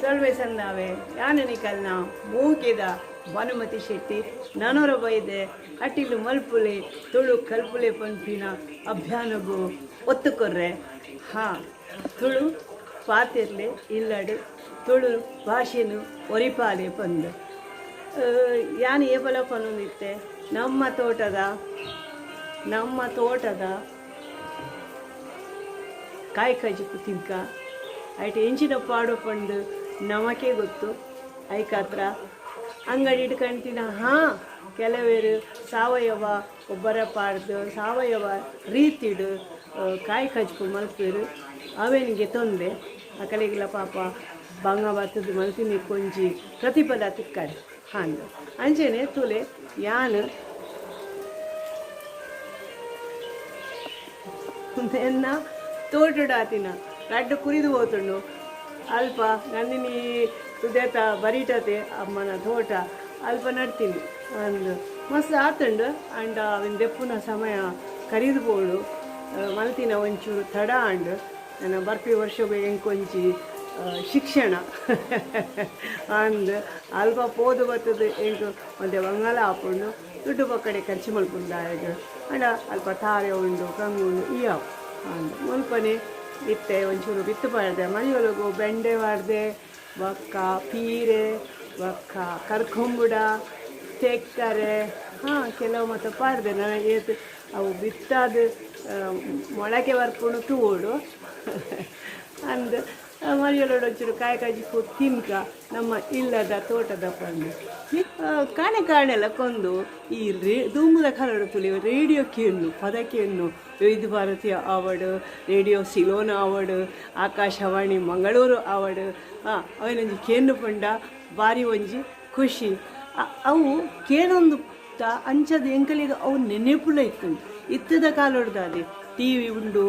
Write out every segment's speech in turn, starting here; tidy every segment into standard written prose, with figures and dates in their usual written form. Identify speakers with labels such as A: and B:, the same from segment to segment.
A: ಸೊಲ್ವೆ ಸಂದಾವೆ ಯಾನನಿ ಕಲ್ನ ಮೂಕೆದ ಭಾನುಮತಿ ಶೆಟ್ಟಿ ನಾನೂರ ಬೈದೆ ಅಟಿಲು ಮಲ್ಪುಲೆ ತುಳು ಕಲ್ಪುಲೆ ಪನ್ಪಿನ ಅಭಿಯಾನಗು ಒತ್ತು ಕೊರ್ರೆ. ಹಾ ತುಳು ಪಾತಿರ್ಲೆ ಇಲ್ಲಡು ತುಳು ಭಾಷೆನು ಒರಿಪಾಲೆ ಪಂದು ಯಾನು ಏಪಲ ಪನ್ನೊಂದಿತ್ತೆ. ನಮ್ಮ ತೋಟದ ನಮ್ಮ ತೋಟದ ಕಾಯಿ ಕಜಿಪು ತಿಂಕ ಐಟ್ ಎಂಚಿನ ಪಾಡು ಪಂದು ನಮಕೆ ಗೊತ್ತು. ಐಕಾತ್ರ ಅಂಗಡಿ ಇಟ್ಕೊಂತಿನ ಹಾ ಕೆಲವೇರು ಸಾವಯವ ಗೊಬ್ಬರ ಪಾಡ್ದು ಸಾವಯವ ರೀತಿಡು ಕಾಯಿ ಕಜಿಪು ಮಲ್ಪೇರು ಅವೇನಿಗೆ ತೊಂದರೆ ಅಕಲೆಗಿಲ್ಲ ಪಾಪ ಬಂಗ ಬತ್ತದ ಮಲ್ತಿನಿ ಕೊಂಜಿ ಪ್ರತಿಫಲ ತಿಕ್ಕಡ್ ಹಾಂದು ಅಂಚನೆ ತುಲೆ ಯಾನು ಎನ್ನ ತೋಟಡಾತಿನ ರಡ್ಡು ಕುರಿದು ಹೋತುಂಡು ಅಲ್ಪ ನಂದಿನಿ ತುದೇತ ಬರೀಟತೆ ಅಮ್ಮನ ತೋಟ ಅಲ್ಪ ನಡ್ತೀನಿ ಅಂದು ಮಸ್ತ್ ಆತುಂಡು. ಅಂಡ ಅವಿನ ದೆಪ್ಪುನ ಸಮಯ ಕರಿದು ಬೋಡು ಮಲ್ತಿನ ಒಂಚೂರು ತಡ ಅಂಡು ನನ್ನ ಬರ್ಪಿ ವರ್ಷ ಎಂಕೊಂಚಿ ಶಿಕ್ಷಣ ಅಂದ್ ಅಲ್ಪ ಪೋದು ಬತ್ತದ ಎಂಕ್ ಒಂತೆ ಬಂಗಾಲ ಆಪುಂಡು ದುಡ್ಡು ಪಕ್ಕಡೆ ಖರ್ಚು ಮಲ್ಪುಂಡು ಆಯಗ್ ಅಂಡ ಅಲ್ಪ ತಾರೆ ಉಂಡು ಕಂಗು ಉಂಡು ಇಯಾವು ಅಂದ್ ಮುಲ್ಪನೆ ಇತ್ತೆ ಒಂಚೂರು ಬಿತ್ತು ಪಾಡ್ದೆ ಮರಿಯೊಲಗು ಬೆಂಡೆ ಪಾಡ್ದೆ ಬೊಕ್ಕ ಪೀರೆ ಬೊಕ್ಕ ಕರ್ಕೊಂಬುಡ ತೆಕ್ಕರೆ ಹಾಂ ಕೆಲವು ಮಾತ ಪಾಡ್ದೆ ನಾನು ಏತ್ ಅವು ಬಿತ್ತಾದ ಮೊಳಕೆ ಬರ್ಪುಂಡು ತೂವೊಡು ಅಂದ್ ಮರಿಯೊಲಡು ಒಂಚೂರು ಕಾಯಿ ಕಜಿಪು ತಿನ್ಕ ನಮ್ಮ ಇಲ್ಲದ ತೋಟದ ಪಂದು ಕಾಣೆ ಕಾಣೆಲ್ಲ ಕೊಂದು ಈ ರೇ ದುಂಬುದ ಕಾಲಡು ತುಲಿ ರೇಡಿಯೋ ಕೇನ್ನು ಪದ ಕೇನ್ನು ವಿವಿಧ ಭಾರತಿ ಆವಡ್ ರೇಡಿಯೋ ಸಿಲೋನ್ ಆವಡ್ ಆಕಾಶವಾಣಿ ಮಂಗಳೂರು ಆವಡ್ ಅವೆನೊಂಜಿ ಕೇನ್ನು ಪಂಡ ಬಾರಿ ಒಂಜಿ ಖುಷಿ. ಅವು ಕೇನೊಂದು ಅಂಚದ ಎಂಕಲಿಗೆ ಅವು ನೆನೆಪುಲ ಇತ್ತುಂಡು. ಇತ್ತದ ಕಾಲೊಡ್ದಾದೆ ಟಿ ವಿ ಉಂಡು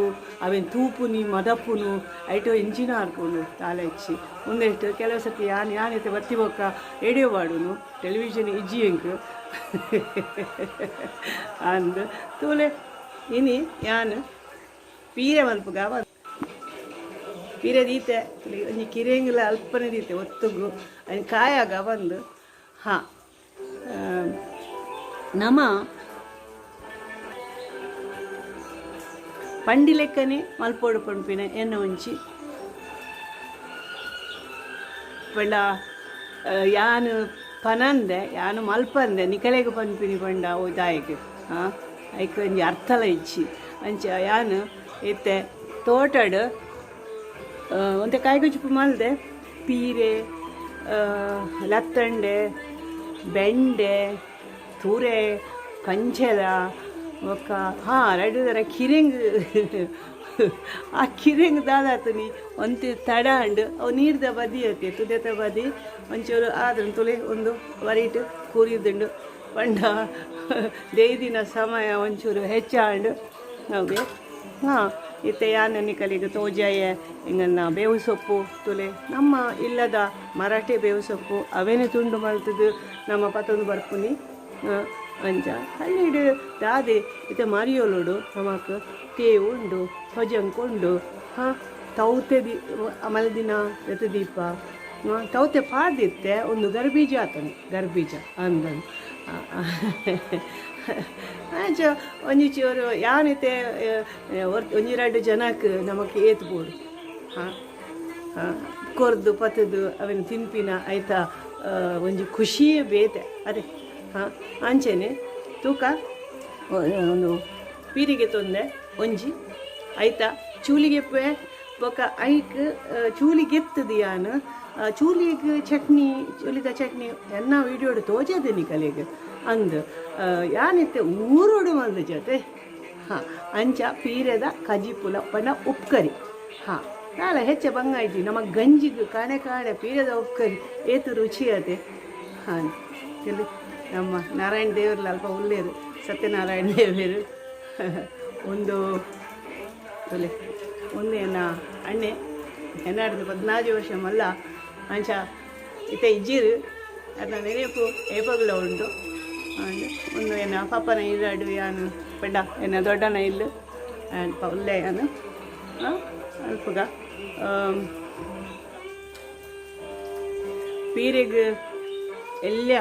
A: ಅವೆನ್ ತೂಪುನಿ ಮದಪುನು ಐಟೋ ಇಂಚಿನ ಆರ್ಪುಂಡು ತಾಲೆಚ್ಚಿ ಉಂದೆಷ್ಟು ಕೆಲವು ಸರ್ತಿ ಯಾನ್ ಯಾನಿತ್ತೆ ಬತ್ತಿ ಬೊಕ್ಕ ರೇಡಿಯೋ ಪಾಡುನು ಟೆಲಿವಿಷನ್ ಇಜ್ಜಿ ಎಂಕ್ ಅಂದ್ ತೂಲೆ ಇನಿ ಯಾನ್ ಪೀರೆ ಮಲ್ಪುಗ ಪೀರೆ ದೀತೆ ಒಂಜಿ ಕಿರೆಂಗ್ಲ ಅಲ್ಪನೆ ದೀತೆ ಒತ್ತುಗು ಅಯ್ನ್ ಕಾಯಾಗ ಬಂದು ಹಾಂ ನಮ ಪಂಡಿಲೆಕ್ಕನೆ ಮಲ್ಪೋಡು ಪನ್ಪಿನ ಎನ್ನ ಒಂಜಿ ಪಂಡ ಯಾನು ಪನಂದೆ ಯಾನು ಮಲ್ಪಂದೆ ನಿಕಲೆಗ್ ಪನ್ಪಿನಿ ಪಂಡ ಅವು ದಾಯೆಗ್ ಹಾಂ ಐಕ್ ಒಂಜಿ ಅರ್ಥಲ ಇಜ್ಜಿ. ಅಂಚ ಯಾನು ಇತ್ತೆ ತೋಟಡ್ ಒಂತೆ ಕಾಯಿ ಕಜಿಪು ಮಲ್ದೆ ಪೀರೆ ಲತ್ತಂಡೆ ಬೆಂಡೆ ತುರೆ ಕಂಚೆದ ಬೊಕ್ಕ ಹಾಂ ರಡ್ಡ್ ತರ ಕಿರೆಂಗ್ ಆ ಕಿರೆಂಗ್ ದಾದಾತುನಿ ಒಂತೆ ತಡ ಅಂಡ್ ಅವು ನೀರ್ದ ಬದಿ ಅತ್ತೆ ತುದೆತ ಬದಿ ಒಂಚೂರು ಆದ್ರನ್ ತುಲೆ ಒಂದು ವರಿಟ್ ಕೂರಿದುಂಡು ಪಂಡ ದೇದಿನ ಸಮಯ ಒಂಚೂರು ಹೆಚ್ಚಾಂಡ್ ಹೌದೇ. ಹಾಂ ಇತ್ತೆ ಯಾನ್ ನಿಕಲಿಗ್ ತೋಜಾಯ ಇಂಗನ್ನ ಬೇವು ಸೊಪ್ಪು ತುಲೆ ನಮ್ಮ ಇಲ್ಲದ ಮರಾಠಿ ಬೇವು ಸೊಪ್ಪು ಅವೇನೆ ತುಂಡು ಮಲ್ತುದು ನಮ್ಮ ಪತೊಂದು ಬರ್ಪುನಿ. ಅಂಚ ಹಳ್ಳಿಡ್ ದಾದೆ ಇತ್ತೆ ಮರಿಯೊಲುಡು ನಮಕ್ ತೇವು ಉಂಡು ತೊಜಂಕ್ ಉಂಡು ಹಾಂ ತೌತೆ the ಮಲ್ದಿನ ದೀಪ ತೌತೆ ಪಾಡ್ದಿತ್ತೆ ಒಂದು ಗರ್ಬೀಜ ಆತನು ಗರ್ಬೀಜ ಅಂದನು ಅಂಚ ಒಂಜಿ ಚೂರು ಯಾನಿತ್ತೆ ಒಂಜಿ ರಡ್ಡ್ ಜನಕ್ ನಮಕ್ ಏತ್ ಬೋಡು ಹಾಂ ಹಾಂ ಕೊರ್ದು ಪತ್ತುದು ಅವೆನ್ ತಿನ್ಪಿನ ಐತ ಒಂಜಿ ಖುಷಿಯೇ ಬೇತೆ ಅದೇ. ಹಾಂ ಅಂಚೆನೆ ತೂಕ ಒಂದು ಪೀರಿಗೆ ತೊಂದೆ ಒಂಜಿ ಐತ ಚೂಲಿಗೆಪ್ಪೆ ಬೊಕ ಐಕ್ ಚೂಲಿಗೆತ್ತದು ಯಾನ್ ಚೂಲಿಗ್ ಚಟ್ನಿ ಚೂಲಿದ ಚಟ್ನಿ ಎನ್ನ ವೀಡಿಯೋಡು ತೋಜದೆ ನಿಕಲೆಗ್ ಅಂದ್ ಯಾನಿತ್ತೆ ಊರೋಡು ಮಲ್ದ ಜೊತೆ. ಹಾಂ ಅಂಚ ಪೀರೆದ ಕಜಿಪುಲ ಪಂಡ ಉಪ್ಕರಿ ಹಾಂ ದಾಲ ಹೆಚ್ಚ ಬಂಗ ಇಜ್ಜಿ ನಮ್ಮ ಗಂಜಿಗ್ ಕಾಣೆ ಕಾಣೆ ಪೀರೆದ ಉಪ್ಕರಿ ಏತು ರುಚಿ ಅತೆ. ಹಾಂ ನಮ್ಮ ನಾರಾಯಣ ದೇವರ್ಲ ಅಲ್ಪ ಉಲ್ಲೇರು ಸತ್ಯನಾರಾಯಣ ದೇವರು ಒಂದು ತೊಲೆ ಒಂದು ಎನ್ನ ಅಣ್ಣೆ ಎನ್ನಾಡ್ದು 14 ವರ್ಷ ಮಲ್ಲ ಅಂಚ ಇತ್ತೆ ಇಜ್ಜಿರು ಅರ್ನ ನೆನೆಪು ಏಪಗ್ಲ ಉಂಡು. ಒಂದು ಎನ್ನ ಪಪ್ಪನ ಇಲ್ಲಾಡು ಯಾನು ಪಂಡ ಎನ್ನ ದೊಡ್ಡನ ಇಲ್ಲು ಅಲ್ಪ ಉಲ್ಲೆ ಯಾನು ಅಲ್ಪಗ. ಪೀರೆಗ್ ಎಲ್ಲ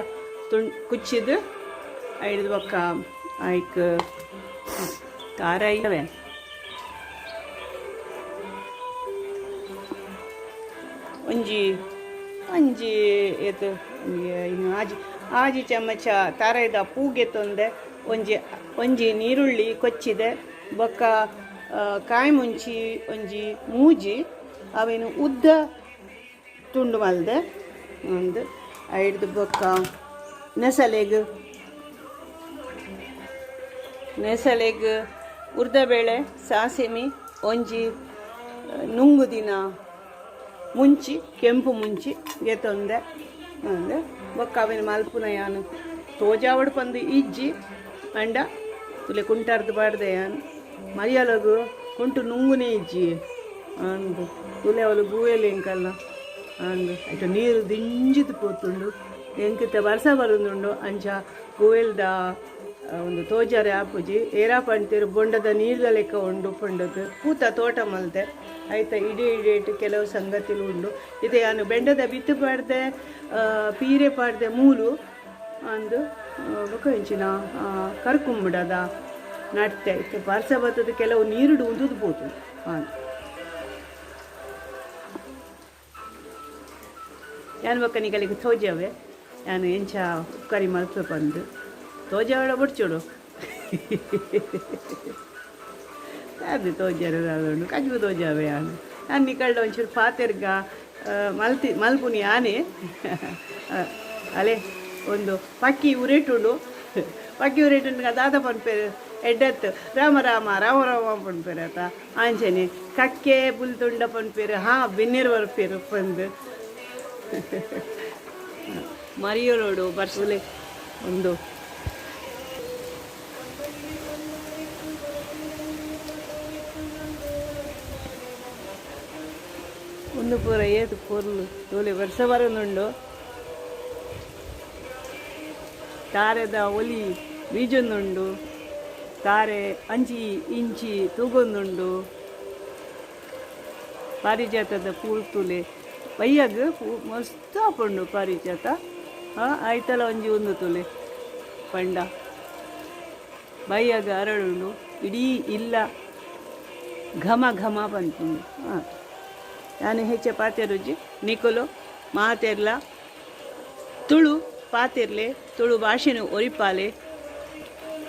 A: ತುಣ್ ಕುಚ್ಚಿದ್ ಐದು ಬೊಕ್ಕ ಐಕ್ ತಾರಾಯಿ ಒಂಜಿ ಒಂಜಿ ಏತ್ ಆಜಿ ಆಜಿ ಚಮಚ ತಾರಾಯಿದ ಪೂಗೆತ್ತೊಂದೆ ಒಂಜಿ ಒಂಜಿ ನೀರುಳ್ಳಿ ಕೊಚ್ಚಿದೆ ಬೊಕ್ಕ ಕಾಯಿ ಮುಂಚಿ ಒಂಜಿ ಮೂಜಿ ಅವೇನು ಉದ್ದ ತುಂಡು ಮಲ್ದೆ ಒಂದು ಐದು ಬೊಕ್ಕ ನೆಸಲೆಗ್ ನೆಸಲೆಗ್ ಉರ್ದಬೇಳೆ ಸಾಸಿಮಿ ಒಂಜಿ ನುಂಗುದಿನ ಮುಂಚಿ ಕೆಂಪು ಮುಂಚಿ ಗೆತೊಂದೆ ಅಂದ್ ಬೊಕ್ಕ ಅವೇನು ಮಲ್ಪುನ ಯಾನು ತೋಜಾವಡ್ ಪಂದು ಇಜ್ಜಿ ಅಂಡ ತುಲೆ ಕುಂಟಾರ್ದು ಬಾಡ್ದೆ ಯಾನ್ ಮರಿಯಲಗು ಕುಂಟು ನುಂಗುನೇ ಇಜ್ಜಿ ಅಂದ್ ತುಲೆ ಅವಳು ಗೂವೆಲ್ ಎಂಕಲ್ಲ ಅಂದ್ ಐಟ ನೀರು ದಿಂಜಿದ್ ಪೋತುಂಡು ಎಂಕಿತ ಬರ್ಸ ಬರೊಂದುಂಡು ಅಂಚ ಗುವೆಲ್ದ ಒಂದು ತೋಜಾರೆ ಆಪುಜಿ ಏರಾ ಪಂತೇರು ಬೊಂಡದ ನೀರ್ದ ಲೆಕ್ಕ ಉಂಡು ಪಂಡದು ಪೂತ ತೋಟ ಮಲ್ತೆ ಐತ ಇಡೀ ಇಡೀಟ್ ಕೆಲವು ಸಂಗತಿಲು ಉಂಡು ಇದೆ ಯಾನು ಬೆಂಡದ ಬಿತ್ತು ಪಾಡ್ದೆ ಪೀರೆ ಪಾಡ್ದೆ ಮೂಲು ಅಂದು ಬೊಕ ಎಂಚಿನ ಕರ್ಕುಂಬುಡದ ನಡ್ತೆ ಇತ್ತೆ ಬರ್ಸ ಬತ್ತದ ಕೆಲವು ನೀರುಡು ಉಂದುದು ಪೋತುಂಡು ಅಂದ್ ಯಾನ್ ಬೊಕ್ಕ ನಿಕಲೆಗ್ ತೋಜಾವೆ ಯಾನು ಎಂಚ ಉಪ್ಕರಿ ಮಲ್ಪೆ ಪಂದು ತೋಜಾವಡ ಬೊಡ್ಚೋಡು ಅದು ತೋಜಾರೆ ದಾದ ಕಜ್ಬು ತೋಜಾವೆ ಯಾನು ಯಾನ್ ನಿಕಲ್ಡ ಒಂಚೂರು ಪಾತೆರ್ಗ ಮಲ್ತಿ ಮಲ್ಪುನಿ ಯಾನೇ ಅಲೆ ಒಂದು ಪಕ್ಕಿ ಉರೇಟುಂಡು ಪಕ್ಕಿ ಉರೇಟುಂಡು ದಾದ ಪನ್ಪೇರು ಎಡ್ಡತ್ತು ರಾಮ ರಾಮ ರಾಮ ರಾಮ ಪನ್ಪೇರು ಆತ ಆಂಚನೆ ಕಕ್ಕೆ ಬುಲ್ತುಂಡ ಪನ್ಪೇರು ಹಾ ಬೆನ್ನಿರು ಬರ್ಪೇರು ಪಂದು ಮರಿಯೊಲೋಡು ಬರ್ಸುಲೆ ಒಂದು ಒಂದು ಪೂರ ಏತು ಪೊರ್ಲು ತೋಲೆ ವರ್ಷ ಬರೋದುಂಡು ತಾರೆದ ಒಲಿ ಬೀಜೊಂದುಂಡು ತಾರೆ ಅಂಚಿ ಇಂಚಿ ತೂಗೊಂದುಂಡು ಪಾರಿಜಾತದ ಪೂ ತೂಲೆ ಬಯ್ಯಗ್ ಪೂ ಮಸ್ತ್ ಆಪುಂಡು ಪಾರಿಜಾತ ಆಯ್ತಲ ಒಂಜಿ ಒಂದು ತುಲೆ ಪಂಡ ಬಯ್ಯಗ್ ಅರಳುಂಡು ಇಡೀ ಇಲ್ಲ ಘಮ ಘಮ ಪನ್ಪುಂಡು ಯಾನು ಹೆಚ್ಚ ಪಾತೆರುಜಿ ನಿಕುಲು ಮಾತೆರ್ಲ ತುಳು ಪಾತೆರ್ಲೆ ತುಳು ಭಾಷೆನು ಒರಿಪಾಲೆ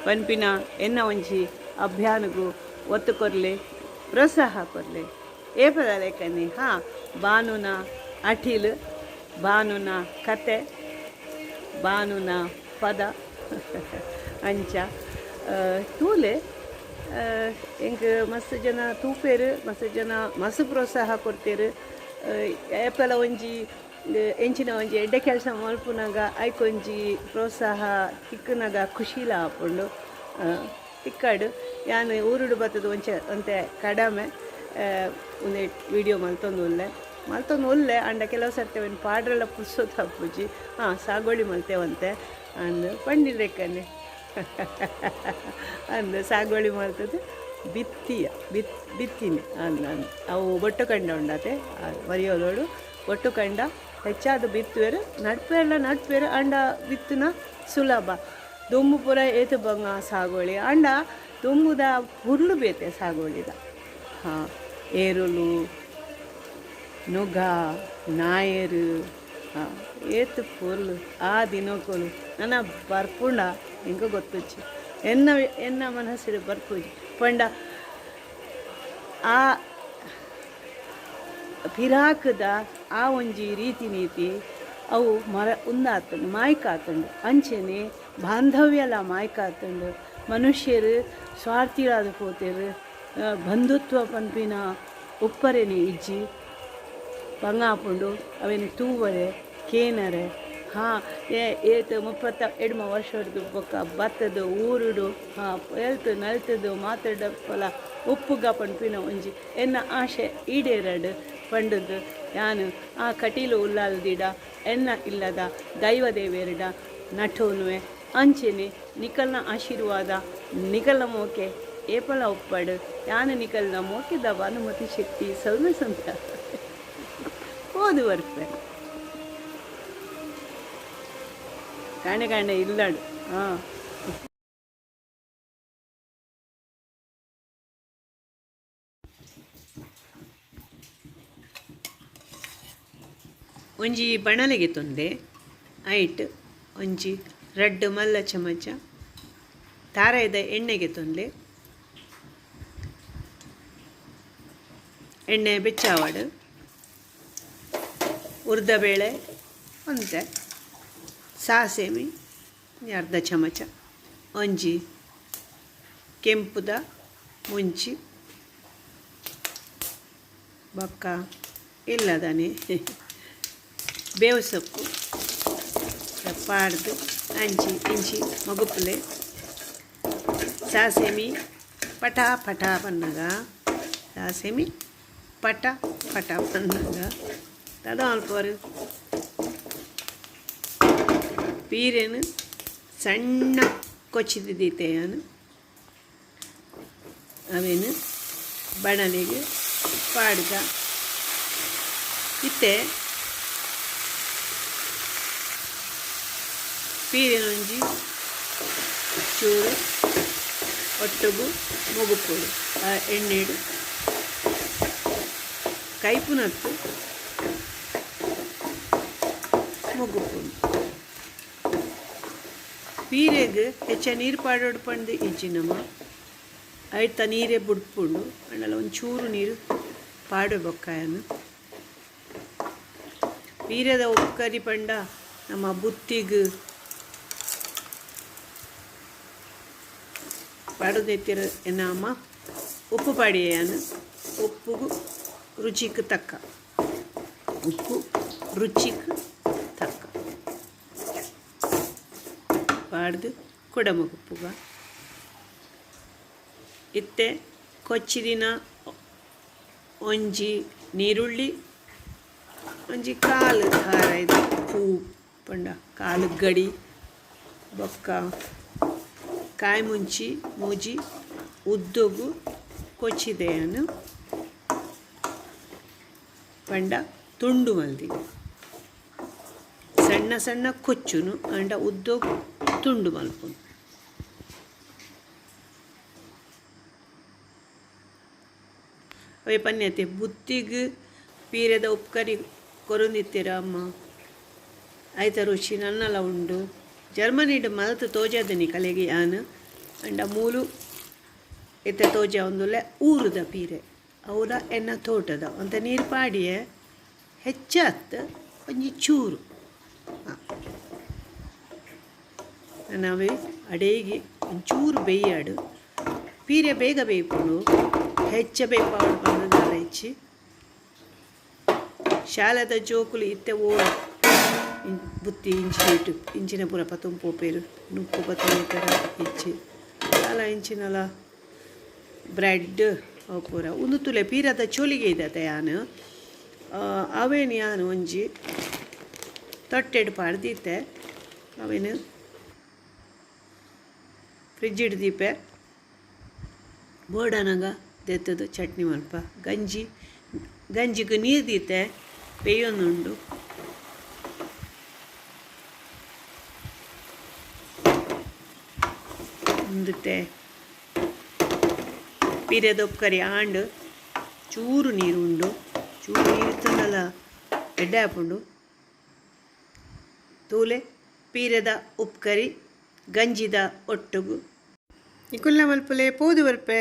A: ಪನ್ಪಿನ ಎನ್ನ ಒಂಜಿ ಅಭಿಯಾನಗು ಒತ್ತು ಕೊರ್ಲೆ ಪ್ರೋತ್ಸಾಹ ಕೊರ್ಲೆ ಏಪದ ಲೆಕ್ಕನೆ ಹಾ ಬಾನುನ ಅಠಿಲ್ ಬಾನುನ ಕತೆ ಬಾನುನ ಪದ ಅಂಚ ತೂಲೆ ಎಂಕ್ ಮಸ್ತ್ ಜನ ತೂಪೇರು ಮಸ್ತ್ ಜನ ಮಸ್ತ್ ಪ್ರೋತ್ಸಾಹ ಕೊಡ್ತೇರು ಏಪಲ ಒಂಜಿ ಎಂಚಿನ ಒಂಜಿ ಎಡ್ಡೆ ಕೆಲಸ ಮಲ್ಪುನಗ ಐಕೊಂಜಿ ಪ್ರೋತ್ಸಾಹ ತಿಕ್ಕುನಗ ಖುಷಿಲ ಆಪುಂಡು ತಿಕ್ಕಾಡು ಯಾನ್ ಊರುಡು ಬತ್ತದ ಒಂಚೆ ಒಂತೆ ಕಡಮೆ ಒಂದೆ ವೀಡಿಯೋ ಮಲ್ತೊಂದು ಉಲ್ಲೆ ಮಲ್ತೊಂದು ಉಲ್ಲೆ ಅಂಡ ಕೆಲವು ಸರ್ತಿ ಅವೆನ್ ಪಾಡ್ರೆಲ್ಲ ಪುರ್ಸೊತ್ತು ಆಪುಜಿ ಹಾಂ ಸಾಗೋಳಿ ಮಲ್ತೇವಂತೆ ಅಂದ್ ಪಂಡಿಲೆಕ್ಕನೆ ಅಂದ್ ಸಾಗೋಳಿ ಮಲ್ತದ್ದು ಬಿತ್ತಿಯ ಬಿತ್ತಿನಿ ಅಂದ್ ಅಂದ್ ಅವು ಬೊಟ್ಟು ಕಂಡ ಉಂಡಾತೆ ಮರಿಯೋಲೋಡು ಬೊಟ್ಟು ಕಂಡ ಹೆಚ್ಚಾದ ಬಿತ್ತುವೆರು ನಡ್ಪೇರ್ಲ ನಡ್ಪೇರು ಅಂಡ ಬಿತ್ತುನ ಸುಲಭ ದುಂಬು ಪೂರ ಏತು ಬಂಗ ಸಾಗೋಳಿ ಅಂಡ ದುಂಬುದ ಹುರ್ಲು ಬೇತೆ ಸಾಗೋಳಿದ ಹಾಂ ಏರುಲು ನುಗ ನಾಯರು ಹಾಂ ಏತು ಪೊರ್ಲು ಆ ದಿನಕ್ಕೂ ನನ್ನ ಬರ್ಪುಂಡ ಎಂಕ ಗೊತ್ತುಜ್ಜಿ ಎನ್ನ ಎನ್ನ ಮನಸ್ಸಿಡು ಬರ್ಪುಜಿ ಪಂಡ ಆ ಪಿರಾಕದ ಆ ಒಂಜಿ ರೀತಿ ನೀತಿ ಅವು ಮರ ಉಂದಾತುಂಡು ಮಾಯ್ಕಾತುಂಡು ಅಂಚೆನೆ ಬಾಂಧವ್ಯಲ ಮಾಯ್ಕಾತುಂಡು ಮನುಷ್ಯರು ಸ್ವಾರ್ಥಿರಾದ ಪೋತೆರು ಬಂಧುತ್ವ ಪನ್ಪಿನ ಉಪ್ಪರೆನೆ ಇಜ್ಜಿ ಬಂಗಾಪುಂಡು ಅವೇನು ತೂವರೆ ಕೇನರೆ ಹಾಂ ಏತ್ 38 ವರ್ಷಡ್ದು ಬೊಕ್ಕ ಬತ್ತದ ಊರುಡು ಹಾಂ ಎಲ್ತು ನಲ್ತದು ಮಾತಾಡಪ್ಪಲ ಉಪ್ಪುಗ ಪನ್ಪಿನ ಒಂಜಿ ಎನ್ನ ಆಶೆ ಈಡೇರಡು ಪಂಡದು ಯಾನು ಆ ಕಟೀಲು ಉಲ್ಲಾಲ್ದಿಡ ಎನ್ನ ಇಲ್ಲದ ದೈವ ದೇವೇರಡ ನಟೋನುವೆ ಅಂಚೆನೆ ನಿಕಲ್ನ ಆಶೀರ್ವಾದ ನಿಕಲ್ನ ಮೋಕೆ ಏಪಲ ಒಪ್ಪಡು ಯಾನು ನಿಕಲ್ನ ಮೋಕೆದ ಭಾನುಮತಿ ಶೆಟ್ಟಿ ಸೌಮ್ಯ ಸಂತ ಓದು ಬರ್ಪೆ. ಕಾಣೆ ಕಾಣೆ ಇಲ್ಲಡು. ಹಾಂ, ಒಂಜಿ ಬಣಲೆಗೆ ತೊಂದೆ. ಐಟ್ ಒಂಜಿ ರಡ್ಡ್ ಮಲ್ಲ ಚಮಚ ತಾರಾಯಿದ ಎಣ್ಣೆಗೆ ತೊಂದೆ. ಎಣ್ಣೆ ಬೆಚ್ಚಾವಡು. ಉರ್ದಬೇಳೆ ಒಂತೆ, ಸಾಸೇಮಿ ಅರ್ಧ ಚಮಚ, ಒಂಜಿ ಕೆಂಪುದ ಮುಂಚಿ, ಬೊಕ್ಕ ಇಲ್ಲದನೆ ಬೇವು ಸೊಪ್ಪು ಪಾಡ್ದು ಅಂಚಿ ಇಂಚಿ ಮಗುಪುಲೆ. ಸಾಸೇಮಿ ಪಟ ಪಟ ಪನ್ನಗ, ಸಾಸೇಮಿ ಪಟ ಪಟ ಪನ್ನಗ ದಾದ ಮಲ್ಪುವರು? ಪೀರೆನ್ ಸಣ್ಣ ಕೊಚ್ಚಿದ ದೀತೆಯನು, ಅವೇನು ಬಣಲೆಗೆ ಪಾಡ್ದ. ಇತ್ತೆ ಪೀರೆನೊಂಜಿ ಚೂರು ಒಟ್ಟುಗು ಮುಗುಪೊಡು. ಆ ಎಣ್ಣೆಡ್ ಕೈಪುನತ್ತು ಮುಗುಪೊಡು. ಪೀರೆಗ್ ಹೆಚ್ಚ ನೀರು ಪಾಡೋಡು ಪಂದ್ ಇಜ್ಜಿ ನಮ. ಐತ ನೀರೇ ಬುಡ್ಪುಂಡು. ಆಂಡಲ ಒಂಚೂರು ನೀರು ಪಾಡು ಬೊಕ್ಕಾಯನು. ಪೀರೆದ ಉಪ್ಕರಿ ಪಂಡ ನಮ್ಮ ಬುತ್ತಿಗ್ ಪಾಡೊಂದಿತ್ತೆರ್ ಎನ್ನ ಅಮ್ಮ. ಉಪ್ಪು ಪಾಡಿಯೆಯಾನ್. ಉಪ್ಪುಗು ರುಚಿಕ್ ತಕ್ಕ, ಉಪ್ಪು ರುಚಿಕ್ ತಕ್ಕ ಪಾಡ್ದು ಕುಡ ಮುಗುಪುಗ. ಇತ್ತೆ ಕೊಚ್ಚಿದಿನ ಒಂಜಿ ನೀರುಳ್ಳಿ, ಒಂಜಿ ಕಾಲು ತಾರಾಯಿದ ಪೂ ಪಂಡ ಕಾಲು ಗಡಿ, ಬೊಕ್ಕ ಕಾಯಿ ಮುಂಚಿ ಮೂಜಿ ಉದ್ದೊಗು ಕೊಚ್ಚಿದೆಯನ್ನು, ಪಂಡ ತುಂಡು ಮಲ್ದಿನಿ. ಸಣ್ಣ ಸಣ್ಣ ಕೊಚ್ಚುನು, ಅಂಡ ಉದ್ದೊಗು ತುಂಡು ಮಲ್ಪುನು. ಅವೆ ಪನ್ಯತೆ ಬುತ್ತಿಗ್ ಪೀರೆದ ಉಪ್ಕರಿ ಕೊರೊಂದಿತ್ತೆರ್ ಅಮ್ಮ, ಐತ ರುಚಿ ನನ್ನಲ ಉಂಡು. ಜರ್ಮನಿಡ್ ಮಲ್ತ್ ತೋಜಾದಿನಿ ಕಲೆಗೆ ಯಾನ್. ಅಂಡ ಮೂಲು ಇತ್ತೆ ತೋಜಾವೊಂದುಲ್ಲೆ ಊರುದ ಪೀರೆ, ಅವುಲ ಎನ್ನ ತೋಟದ. ಒಂತೆ ನೀರು ಪಾಡಿಯೆ, ಹೆಚ್ಚ ಅತ್ತ್, ಒಂಜಿ ಚೂರು. ನಾವೇ ಅಡೇಗೆ ಒಂಚೂರು ಬೇಯಾಡು. ಪೀರೆ ಬೇಗ ಬೇಯ್ಪುಂಡು, ಹೆಚ್ಚ ಬೇಯ್ಪಾವೊಡು ಪಂದ್ ದಾಲ ಇಜ್ಜಿ. ಶಾಲೆದ ಜೋಕುಲು ಇತ್ತೆ ಓಲು ಬುತ್ತಿ ಇಂಚಿನ ಇಟ್ಟು ಇಂಚಿನ ಪೂರ ಪತೊಂದು ಪೋಪೆರ್. ನುಪ್ಪು ಪತೊಂದು ಪೋಪೆರ? ಇಜ್ಜಿ. ದಾಲ ಇಂಚಿನಲ ಬ್ರೆಡ್ ಅವು ಪೂರ. ಉಂದು ತೂಲೆ, ಪೀರದ ಚೋಲಿಗೆ ಇದ್ದತೆ ಯಾನ್. ಅವೇನ್ ಯಾನ್ ಒಂಜಿ ತೊಟ್ಟೆಡ್ ಪಾಡ್ದಿತ್ತೆ. ಅವೇನ್ ಫ್ರಿಜ್ಡ್ ದೀಪೆ. ಬೋಡಾನಗ ದೆತ್ತುದು ಚಟ್ನಿ ಮಲ್ಪ. ಗಂಜಿ, ಗಂಜಿಗ್ ನೀರು ದೀತೆ, ಬೇಯೊಂದುಂಡು. ಉಂದುತೆ ಪೀರೆದ ಉಪ್ಕರಿ ಆಂಡ್. ಚೂರು ನೀರು ಉಂಡು. ಚೂರು ನೀರು ಇತ್ತುಂಡಲ ಎಡ್ಡೆ ಆಪುಂಡು. ತೂಲೆ, ಪೀರೆದ ಉಪ್ಕರಿ ಗಂಜಿದ ಒಟ್ಟುಗು. ನಿಕುಲ್ನ ಮಲ್ಪುಲೆ, ಪೋದು ಬರ್ಪೆ.